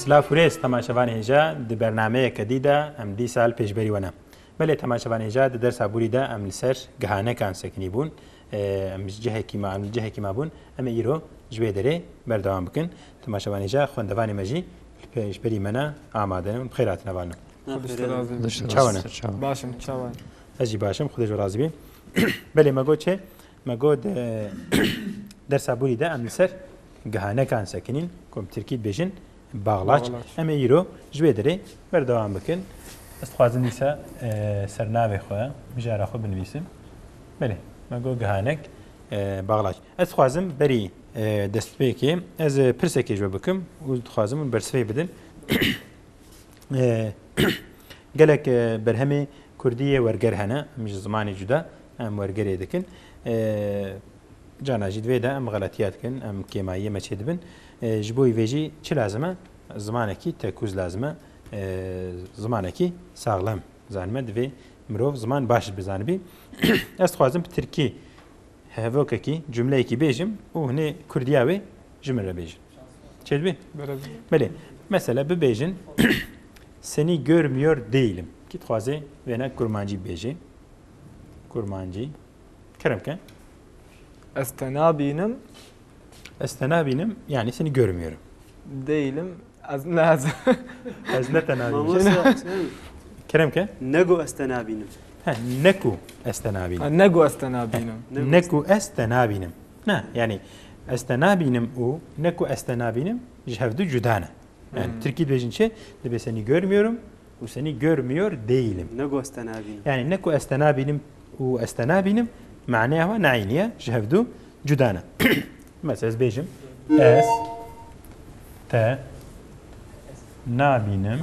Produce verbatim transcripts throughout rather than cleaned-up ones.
Silav û rêz temaşevanê hêja, di bernameyeke dî de em dîsa li pêşberî we ne. Belê temaşevanê hêja, di dersa borî de em li ser gihanekan sekinî bûn. Em ji cihekî ma, em li cihekî ma bûn. Em ê îro ji vê derê berdewam bikin. Temaşevanê hêja, xwendevanê me jî li pêşberî me ne, amade ne. Bi xêr hatine, van. Xwedê ji te razî be. Çawa ne? Baş im, çawa ne? Ez jî baş im, Xwedê ji we razî be. Belê me got çi? Me got, e, dersa borî de em li ser gihanekan sekinîn, ku bi tirkî dibêjin bağlaç. Bağlaç. Em ê îro ji wê derê berdewam bikin. Ez dixwazim dîsa, e, sernavê xwe, mijara xwe binivîsim. Belê, me got gihanek, e, bağlaç. Ez dixwazim berî, e, destpêkê ez, e, pirsekê ji we bikim û dixwazim hûn bersivê bidin. E, gelek, e, berhemê kurdî yê werger hene, em ji zimanê cuda em wergerê dikin. E, carna jî di vê de em xeletiya dikin, em kêmayiyê me çêdibin. E, ji bo vê jî çi lazim e? Zimanekî tekûz lazim e. E, zimanekî saxlem zanime, divê mirov ziman baş bizanibî. Ez dixwazim bi tirkî hevokekî, cumleyekî bêjim û hinê kurdiya wê ji min re bêjin. Çêdibî? Belê. Belê. Mesela bibêjin, "Seni görmüyor değilim." Kî dixwaze wêne kurmancî bibêje. Kurmancî. Kerem ke. Ez te nabînim. Ez te nabînim, yani seni görmüyorum. Değilim. Ez ne ez. Ez ne te nabînim. Mamosta, sen Kerem ke? Nego ez te nabînim. Ha, neku ez te nabînim. Ha, nego ez te nabînim. Nego Neku ez te nabînim. Na, yani ez te nabînim û neku ez te nabînim ji hevdu cuda ne. Yani Hmm. Tirkî dibêjin çi? Dibê seni görmüyorum û seni görmüyor değilim. Nego ez te nabînim. Yani neku ez te nabînim û ez te nabînim, maneya wa ne eynî ye, ji hevdu cuda ne. Mesela ez bêjim, ez te nabînim.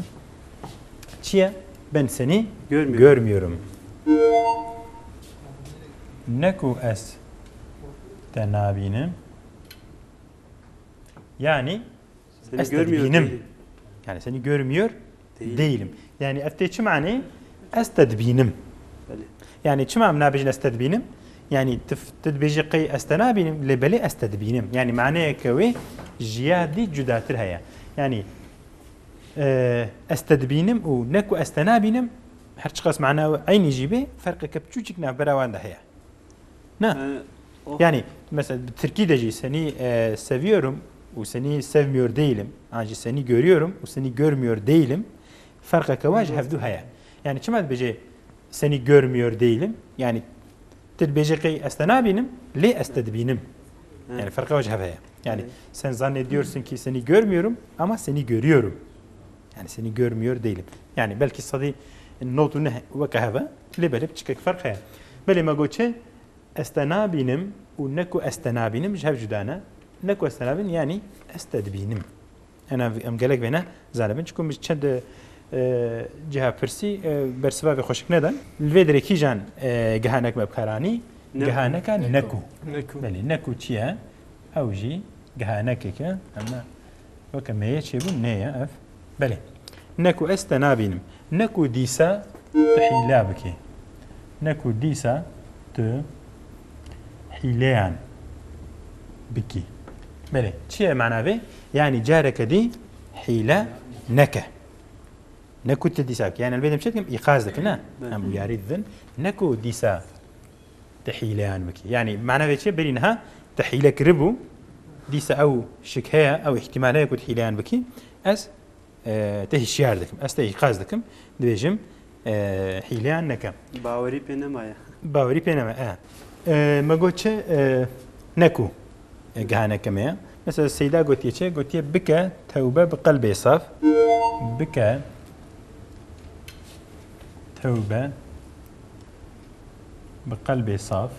Çi ye? Ben seni Görmüyorum. görmüyorum. Neku ez te nabînim. Yani Seni ez te görmüyor dibînim. değilim. Yani seni görmüyor Değilim. değilim. Yani ev tê çi manê? Ez te dibînim. Belê. Yani çima em nabêjin ez te dibînim? Yani tu, tu dibêjî qey ez te nabînim, lê belê ez te dibînim. Yani maneyeke wê ji ya dî cudatir heye. Yani, e, ez te dibînim û neku ez te nabînim, her çiqas mana eynî jî bê, ferqeke piçûçik navbera wan de heye. Ne? Yani, o Yani, mesela bi tirkî de jî seni, e, seviyorum û seni sevmiyor değilim. An jî seni görüyorum û seni görmüyor değilim. Ferqeke wa ji hevdu heye. Yani çima dibêje seni görmüyor değilim? Yani tu dibêje qey ez te nabînim, lê ez te dibînim. Hı. Yani ferqe wa ji hev heye. Yani Evet. sen zannediyorsun ki seni görmüyorum ama seni görüyorum. Yani seni görmüyor değilim. Yani belkî sedî nod û neh weke hev e, lê belê piçekek ferq heye. Belê me got çi? Ez te nabînim û neku ez te nabînim ji hev cuda ne. Neku ez te nabînim, yani ez te dibînim. Ena em gelek vêne zanibin. Çiku min çend, e, ciha pirsî, e, bersiva vê xweşik nedan. Li vê derê kîjan, e, gihanek me bi kar anî? Neku. Gihaneka neku. Neku. Belê, neku çi ye? Ew jî gihanekek e. Em ne Weke meye çêbû, nê ye ev. Belê. Neku ez te nabînim. Neku dîsa tu hîla bikî. Neku dîsa tu hîleyan bikî. Belê. Çi ye mana vê? Yani careke dî hîle neke. Neku tu dîsa bikî. Yani em vê dem çi dikim? Îqaz dikin, ne? Belê. Em wiyarî didin. Neku dîsa tu hîleyan bikî. Yani mana vê çi? Berî niha tu hîle kiribû, dîsa ew şik heye, ew îhtimal heye ku tu hîleyan bikî. Ez, e, te hişyar dikim, ez te îqaz dikim, dibêjim, e, hîleyan neke. Bawerî pê nemaye. Bawerî pê nemaye, e. E, me got çi? E, neku. E, gihaneke me ye. Mesela Seyda gotiye çi? Gotiye bike tewbe bi qelbê saf. Bike tewbe bi qelbê saf.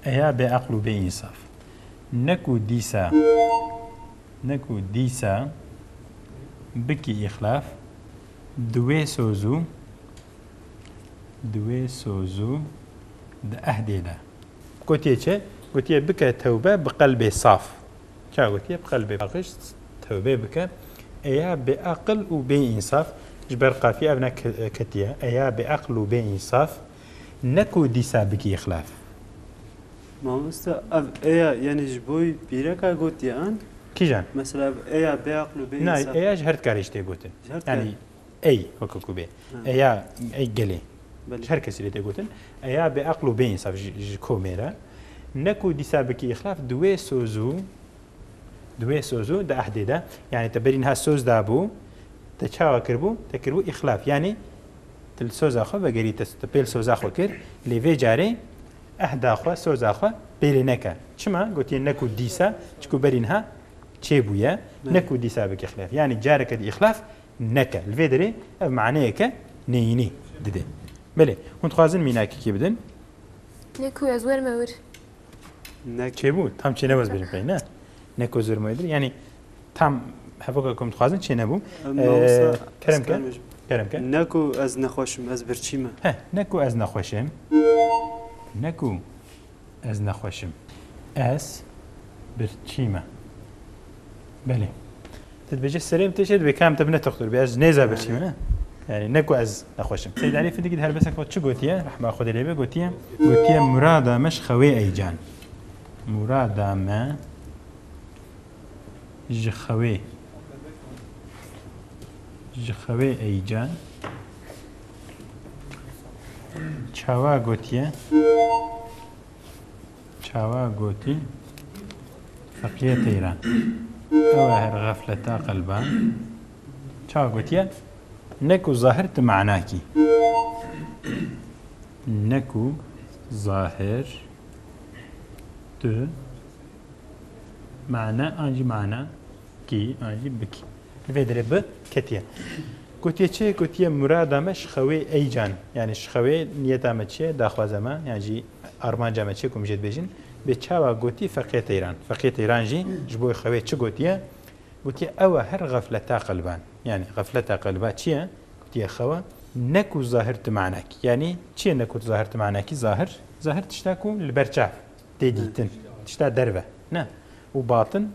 Eya bê aql û bê însaf. Neku dîsa, neku dîsa bikî îxlaf. Di wê soz û, di wê soz û di ehdê de. Gotiye çi? Gotiye bike tewbe bi qelbê saf. Ça gotiye? Bi qelbê paqij tewbê bike. Eya bê aqil û bê însaf. Ji ber qafî ev ne ke-, ketiye. Eya bê aqil û bê însaf. Neku dîsa bikî îxlaf. Mamosta, ev eya, yani ji bo pîreka gotiye an? Kîjan? Mesela ev eya bêaqil û bê Na, însaf. Eya ji her dikarê jî tê gotin. Ji her Yani dikarê. Ey, weke ku bê. Ha. Eya, ey gelê. Belê. Ji her kesî lê tê gotin. Eya bêaqil û bêînsaf ji, ji komê re. Ne ku dîsa bikî îxlaf, di wê soz û, di wê soz û di ehdê de. Yani te berî niha soz dabû, te çawa kiribû? Te kiribû îxlaf. Yani tu li soza xwe vegerî, te, te pêl soza xwe kir. Lê vê carê ehda xwe, soza xwe pêlê neke. Çima? Gotiye ne ku dîsa, çiku berî niha çêbûye. Ne ku dîsa bikî îxlaf. Yani careke dî îxlaf neke. Li vê derê ev maneyeke neyînî dide. Belê, hûn dixwazin mînakekî bidin? Ne ku ez werme wir. Ne Çêbû, tam çênebû ez bêjim pey, ne? Ne ku ez werme wir. Yani tam hevok ku em dixwazin çênebû. Em Ee, mamosta, kerem ke, ez kerem ke. Ne ku ez nexweş im, ez birçî me. He, ne ku ez nexweş im. Ne ku Ez nexweş im. Ez birçî me. Belê. Tu dibêje serê min tê çê dibê, ka em te bine toxtor bê, ez nêza birçî me, ne? Yani ne ku ez nexweş im. Seyd Elî Findikî di helbesek xwe çi gotiye? Rehma Xwedê lê be, gotiye. Gotiye murada me ji xewê ey can. Murada me ji xewê. Ji xewê ey can. Çawa gotiye? Çawa gotî? Feqiyê teyran. Ew e her xefleta qelban. Çawa gotiye? Ne ku zahir tu manakî. Ne ku zahir tu mana an jî mana kî an jî bikî. Li vê derê bi ketiye. Gotiye çi? Gotiye murada me ji xewê ey can. Yani ji xewê niyeta me çi ye? Daxwaza me, yani jî armanca me çi ye ku em jê dibêjin? Bê çawa gotî Feqiyê Teyran? Feqiyê Teyran jî ji bo xewê çi gotiye? Gotiye ew e her xefleta qelban. Yani xefleta qelba çi ye? Gotiye xewa. Ne ku zahir tu manakî. Yani çi ye ne ku zahir tu manakî? Zahir, zahir tişta ku li ber çav tê dîtin. Tişta derve. Ne? Û batin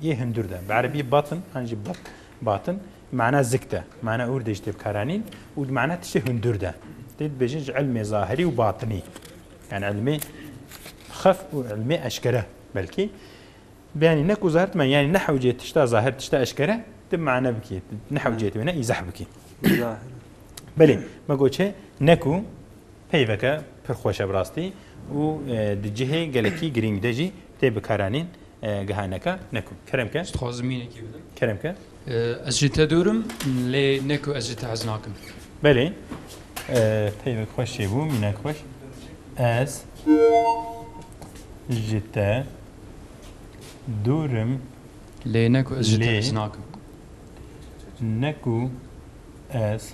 yê hundur de. Bi erebî batin, an jî bat-, batin, mana zik de. Mana ûr de jî tê bikaranîn û di mana tiştê hundur de. Tê dibêjin ji ilmê zahirî û batinî. Yani ilmê xef û ilmê eşkere belkî. Beyanî ne ku zahir tu me, yani ne hewcê tişta zahir, tişta eşkere, tu mane bikî. Ne hewcê tu ne îzah bikî. Zahir. Belê, me got çi? Ne ku Peyveke pir xweş e bi rastî û, e, di cihê gelekî girîng de jî tê bikaranîn, e, gihaneka ne ku. Kerem ke. Dixwazim mînekê bidim. Kerem ke. E, ez ji te dûr im, lê ne ku ez ji te hez nakim. Belê. E, peyvek xweş çêbû, mînek xweş. Ez ji te dûr im. Lê ne ku ez ji te Lê hez nakim. Ne ku ez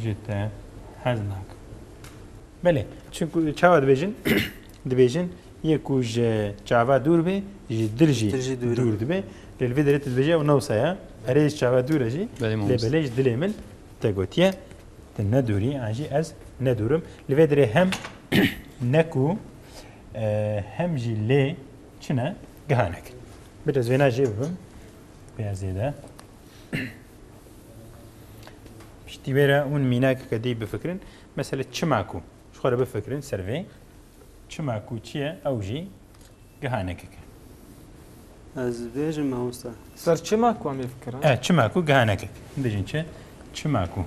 ji te hez nakim. Belê, çunku çawa dibêjin? Dibêjin, yê ku ji çava dûr be, ji dil jî Dil jî dûr e. dûr dibe. Lê li vê derê tu dibêje ew ne wisa ye. Erê ji çava dûr e jî, Belê lê mamoste. belê ji dilê min te gotiye, tu ne dûrî, an jî ez ne dûr im. Li vê derê hem ne ku, e, hem jî lê çi ne? Gihanek. Bir ez vêna jê bibim. Pê ez zêde. Piştî wê re hûn mînakeke dî bifikirin. Mesele çima ku. Ji xwe re bifikirin ser vê. Çima ku çi ye? Ew jî gihanekek e. Ez bêjim mamosta. Ser çima ku em ê fikirin? E, çima ku gihanekek. Bêjin çi? Çima ku.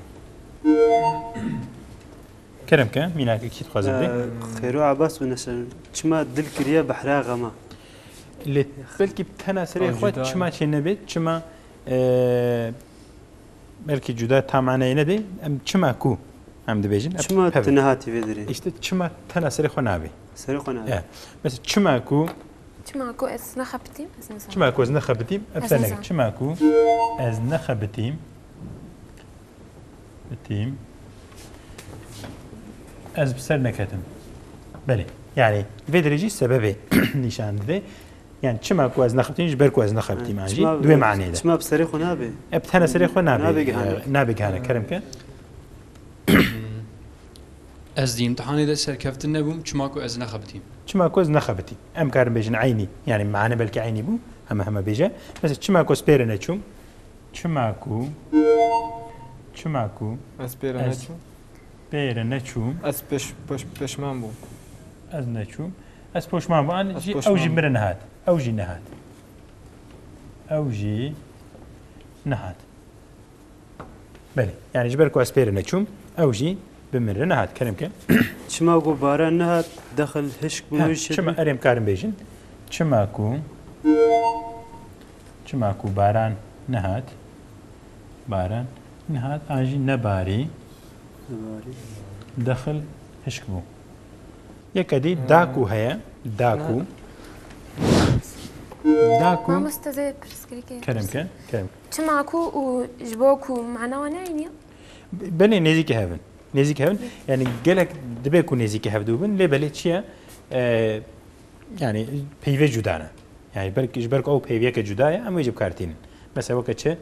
Kerem ke, mînakekî dixwazim bidê. Ee, Xêro Abbas û Neşe, çima dil kiriye behra xema? Lê belkî tena serê Ew xwe cuda çima ye. çê nebê, çima, e, belkî cuda ta manayê nedê, em çima ku em dibêjin, em Çima pevin. tu nehatî vê derê? İşte çima tena serê xwe nabê. Serê xwe nabê. E, mesela çima ku Çima ku ez nexebitîm, ez nizanim. Çima ku ez nexebitîm, em Ez ser neke. nizanim. Çima ku ez nexebitîm, Bitîm. Ez bi ser neketim. Belê. Yani vê derê jî sebebê nîşan dide. Yani çima ku ez nexebitîm, ji ber ku ez nexebitîm, Yani an jî çima, duê manê de. çima bi serê xwe nabe? E, bi tene serê xwe nabe. Nabe gihane. E, nabe gihane, kerem ke. Ez di îmtihanê de serkeftin nebûm, çima ku ez nexebitîm. Çima ku ez nexebitîm. Em karin bêjin eynî. Yani mane belkî eynî bû. Heme heme bêje. Mesela çima ku ez pê re neçûm. Çima ku, çima ku Ez pê re ez neçûm. pê re neçûm. Ez peş-, peş-, peşman bûm. Ez neçûm. Ez poşman bûm. An Ez jî, poşman ew jî bûm. min re nehat. Ew jî nehat. Ew jî nehat. Belê, yani ji ber ku ez pê re neçûm, ew jî bi min re nehat. Kerem ke. Çima ku baran nehat, dexil hişk bû. Ha, Wê jî çima, çêdibî. Erê em karin bêjin. Çima ku, çima ku baran nehat, baran nehat, an jî nebarî, Nebarî. dexil hişk bû. Yeke dî daku heye, daku. Daku. Mamoste, zê pirsgirêkê. Kerem ke, kerem. Çima ku û ji bo ku mana wan ne eynî ye? Belê nêzîkî hev in. Nêzîkî hev in. Yani gelek dibe ku nêzîkî hev dû bin, lê belê çi ye? E, yani peyvê cuda ne. Yani ber, ji ber ku ew peyviyeke cuda ye, em wê jî bi kar tînin. Mesela weke çi?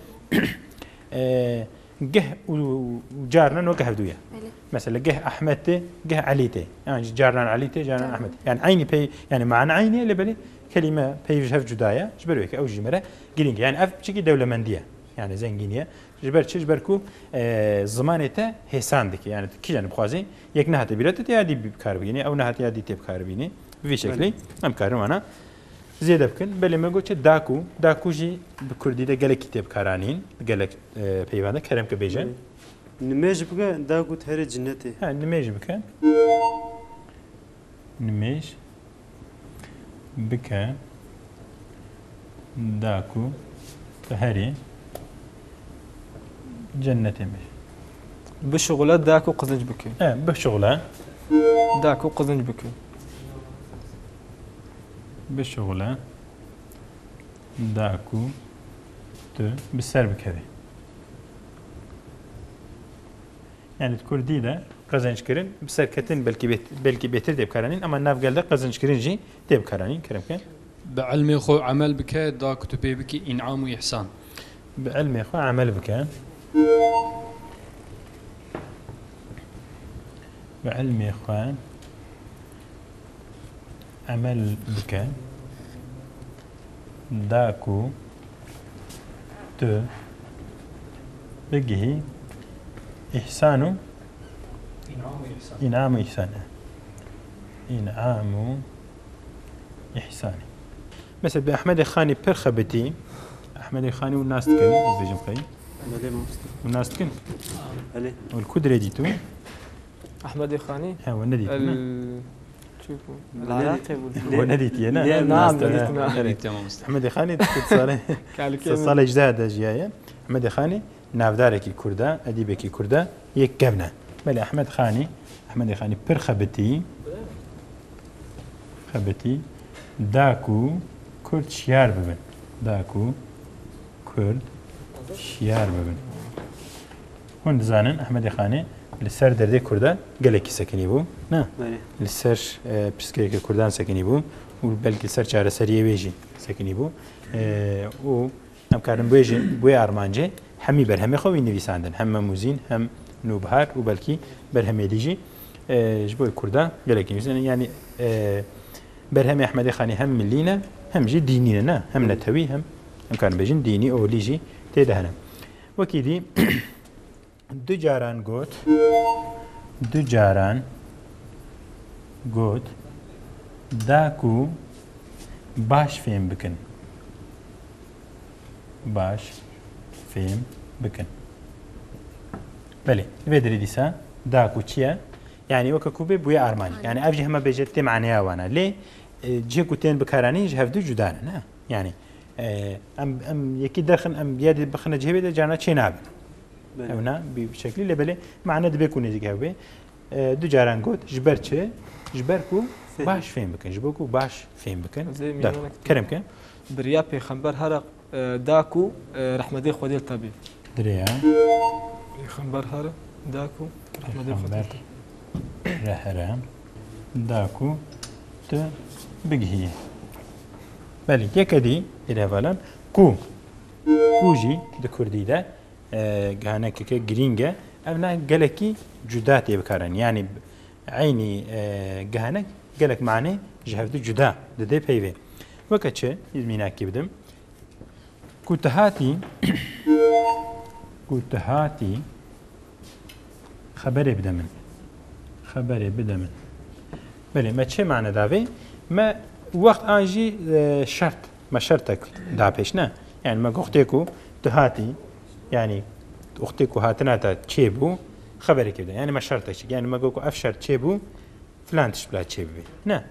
E, geh û, û carinan weke hevdû ye. Belê. Mesela geh Ahmet tê, geh Elî tê. Yani jarinan Elî tê, carinan Ahmet. Yani eynî pey, yani mana eynî ye, lê belê kelîme peyv ji hev cuda ye. Ji ber wê ke ew jî me re girîng e. Yani ev piçekî dewlemendî ye. Yani zengînî ye. Ji ber çi? Ji ber ku, e, zimanê te hêsan dike. Yani tu kîjan dixwazî, yek nehate bîra te, te ya dî bi kar bînî, ew nehate ya dî tê bi kar bînî. Bi vî şeklî em karin wana zêde bikin. Belê me got çi? Daku. Daku jî bi kurdî de gelekî tê bikaranîn. Gelek, e, peyvan de kerem ke bêje. Nimêj bike, daku tu herî cinnetê. Ha, nimêj bike. Nimêj bike, daku tu herî cennetê me. Bişuxule, daku qizinc bike. E, bişuxule. Daku qizinc bike. Bişuxule, daku tu bi ser bikevî. Yani di kurdî de qezenc kirin, bi serketin belkî bêt-, belkî bêtir tê bikaranîn, ama nav gel de qezenc kirin jî tê bikaranîn, kerem ke. Bi ilmê xwe emel bike, da ku tu pê bikî înam û îhsan. Bi ilmê xwe emel bike. Bi ilmê xwe emel bike. Da ku tu bigihî îhsan û înam û îhsan. Înam û îhsan. Înam û îhsanê. Mesela bi Ehmedê Xanî pir xebitî. Ehmedê Xanî û nas dikin, ez bêjim xeyî. Belê mamoste. Û nas dikin? Belê. Û li ku dirê dîtû? Ehmedê Xanî. He, we nedîtî, ne? El çûbû. Belê. Iraqê bû. Lê- We nedîtî ye, ne? lê- Na, Nas nedît, dikin. na. Herî tamam usta. Ehmedê Xanî di salê, Kalikê di min. salê hejdeha de jiyaye. Ehmedê Xanî navdarekî kurda, edîbekî kurda yê kevn e. Belê Ehmed Xanî, Ehmedê Xanî pir xebitî, xebitî, da ku kurd şiyar bibin. Da ku kurd şiyar bibin. Hûn dizanin Ehmedê Xanî li ser derdê kurda gelekî sekinî bû. Ne? Belê. Li ser, e, pirsgirêkê kurdan sekinî bû û belkî li ser çareseriyê wê jî sekinî bû. E, û em karin bêjin, bi wê armancê hemî berhemê xwe wî nivîsandin. Hem Mem û Zîn, hem Nûbihar û belkî berhemê dî jî, e, ji bo kurda gelekî nivîsandin. Yani, e, berhemê Ehmedê Xanî hem milî ne, hem jî dînî ne, ne? Hem netewî, hem em karin bêjin dînî, olî jî tê de hene. Wekî dî du caran got, du caran got, da ku baş fêm bikin. Baş fêm bikin. Belê, li vê derê dîsa da ku çi ye? Yani weke ku bê bûye armanc. Yani ev jî hema bêje tê maneya wana. Lê, e, cihê ku tên bikaranîn ji hevdu cuda ne, ne? Yani, e, em, em yekî derxin, em ya dî bixine cihê wê de carna çê nabin. Belê. Ewna bi şeklî lê belê mane dibe ku nêzîk hev bê. E, du caran got, ji ber çi? Ji ber ku Fêm. Baş fêm bikin, ji bo ku baş fêm bikin. Ez ê Da, mînanek kerem ke. Biriya pêxember here, e, da ku, e, rehmetê Xwedê li te bê. Direya. Pêxember here, da ku, rehmetê Xwedê li te bê. Re here. Da ku tu bigihî. Belê, yeke dî, êrê hevalan, ku. Ku jî di kurdî de, e, gihanekeke girîng e. Ev na gelekî cuda tê bikaranîn. Yani eynî, e, gihanek gelek manê ji hevdu cuda dide peyvê. Weke çi? Ez mînakî bidim. Ku tu hatî, ku tu hatî, xeberê bide min. Xeberê bide min. Belê, me çi mane davê? Me wext an jî, e, şert, me şertek da pêş, ne? Yani me wextê ku tu hatî, yani wextê ku hatina te çêbû, xeberekê bide. Yani me şertek çêkir. Yani me got ku ev şert çêbû, filan tişt bila çêbibê. Ne.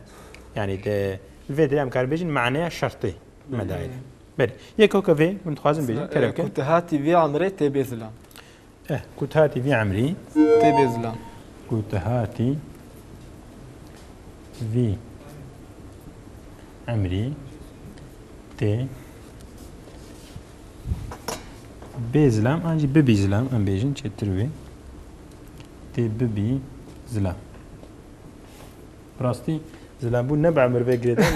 Yani de, li vê derê em karin bêjin maneya şertê me dayê de. Belê. Yek hoke vê, min dixwazim bêjim, kerem ke. Ku tu hatî vî emrê tê bê zilam. Eh, ku tu hatî vî emrî. Tê bê zilam. Ku tu hatî vî emrî tê bê zilam, an jî bibî zilam, em bêjin çêtir wê. Tê bibî zilam. Bi rastî, zilambûn ne bi emir ve girêdayî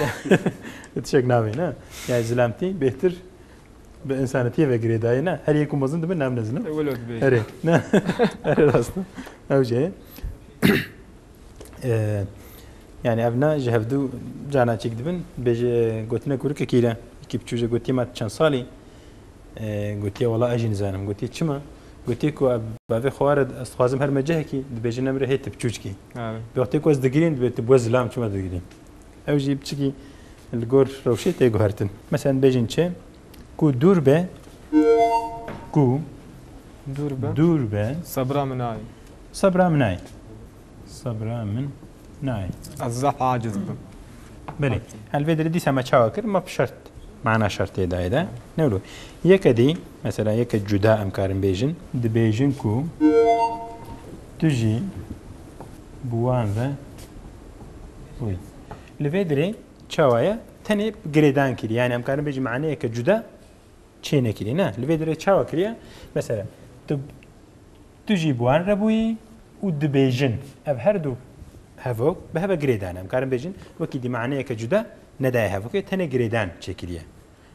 ne. Tişek navê, ne? Yani zilamtî bêhtir bi însanetiyê ve girêdayî ne. Her yek ku mezin dibe, nabine zilam. E, wilo dibêje. Erê. Ne. Erê, rast e. Ew jî heye. E, yani ev ne ji hevdu cana çêk dibin. Bêje, gotine kurikekî re. Yekî biçû jê gotiye, ma çend salî? E, gotiye, wela ez jî nizanim. Gotiye, çima? Gotiye ku bavê xwe re, ez dixwazim herime cihekî, dibêje, nemre hê tu biçûçkî. Evet. Bi wextê ku ez digirîm, dibê, tu bi zilam çima digirî? Ew jî piçikî li gor rewşê tê guhertin. Mesela bêjin çi? Ku dûr be, ku Dûr be. Dûr be. Sebra min nayê. Sebra min nayê. Sebra min nayê. Ez zaf aciz bim. Belê. Hel vê derê dîsa me çawa kir? Me bi şert, mana şertê dayê de. Ne wilo? Yeke dî, mesela yeke cuda em karin bêjin. Dibêjin ku tu jî bi wan re bûyî. Li vê derê çawa ye? Tenê girêdan kiriye. Yani em karin bêjin maneyeke cuda çê nekiriye. Ne, li vê derê çawa kiriye? Mesela, tu, tu jî bi wan re bûyî û dibêjin. Ev her du hevok bi heve girêdan e. Em karin bêjin, wekî dî maneyeke cuda nedaye hevokê, tenê girêdan çêkiriye.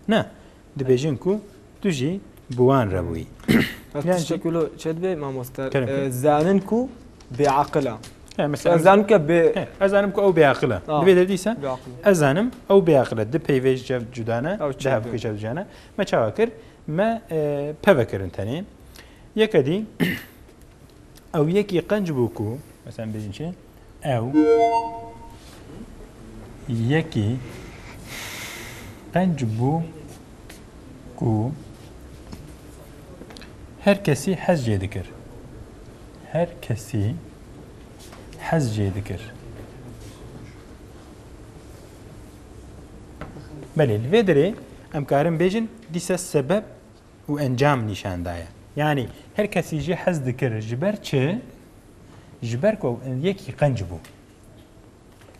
Ne, dibêjin ku tu jî bi wan re bûyî. Ez Yani tiştek wilo çêdibê, mamoste. Kerem, kerem. E, zanin ku bêaqil e. He, mesela Ez zanim ke bê- He, ez zanim ku ew bêaqil e. Ah. Li vê derê dîsa Bêaqil e. ez zanim ew bêaqil e. Di peyvê ji hev cuda ne, Ew di çêdibê. hevokê ji hev cuda ne. Me çawa kir? Me, e, peve kirin tenê. Yeke dî, ew yekî qenc bû ku, mesela bêjin çi? Ew yekî qenc bû ku her kesî hez jê dikir. Her kesî hez jê dikir. Belê, li vê derê em karin bêjin dîsa sebeb û encam nîşan daye. Yani her kesî jê hez dikir. Ji ber çi? Ji ber ku yekî qenc bû.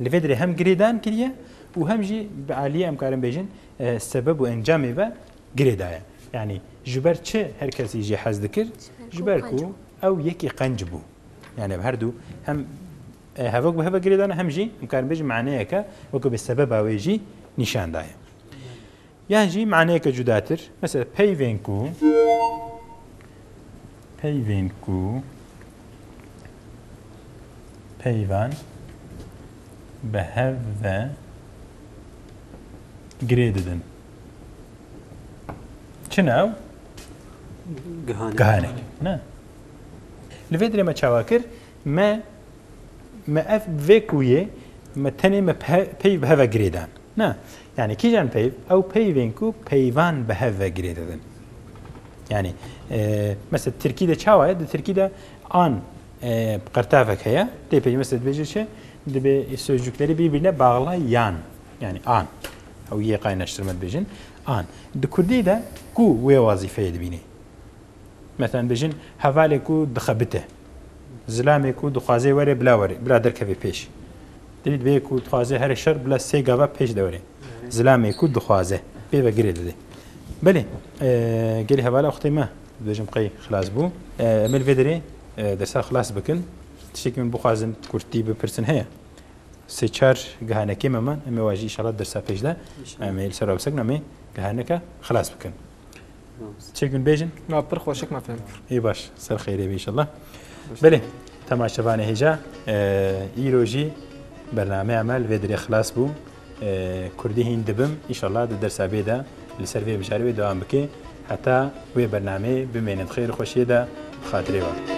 Li vê derê hem girêdan kiriye û hem jî bi aliyê em karin bêjin, e, sebeb û encamê ve girê daye. Yani ji ber çi her kesî jê hez dikir? Ji ber ku ew yekî qenc bû. Yani her du hem, e, hevok bi heve girêdane hem jî em karin bêjin maneyeke weke bi sebeba wê jî nîşan daye. Yan jî maneyeke cudatir. Mesela peyvên ku, peyvên ku peyvan bi hev ve girê didin. Çi ne ew? Gihanek. Gihanek. Ne? Li vê derê me çawa kir? Me, me ev vê kuyê, me tenê me pe-, peyv bi heve girê dan. Ne? Yani kîjan peyv? Ew peyvên ku peyvan bi hev ve girê didin. Yani, e, mesela tirkî de çawa ye? Di tirkî de an, e, qertavek heye. Tê peyv mesela dibêje çi? Dibê sözcükleri birbirine bağlayan. Yani an. Ew yê kaynaştırma dibêjin. An. Di kurdî de ku wê wazîfeyê dibînî. Mesela bêjin, hevalê ku dixebite. Zilamê ku dixwaze were, bila were, bila derkeve pêş. Dilî dibê ku dixwaze here şer, bila sê gava pêş de were. Zilamê ku dixwaze. Pê ve girê dide. Belê, e, gelî hevala wextê me, dibêjim qey xilas bû. E, em ê li vê derê, e, dersa xilas bikin. Tiştekî min bixwazin kurtî bipirsin heye? Sê çar gihanekê me man, em ê wajî înşallah dersa pêş de. Înşallah. Em ê li ser bisekin, em ê gihaneke xilas bikin. Tamam. Çêkin bêjin? Na pir xweşik me fêm kir. Ê baş, ser xeyrê be înşallah. Belê, temaşevanê hêja, e, îro jî bernameya me li vê derê xilas bû. E, Kurdî hîn dibim, înşallah di dersa bê de li ser vê mijarê wê dewam bike. Heta wê bernameyê bimênin di xêr û xweşiyê de, bi xatirê we.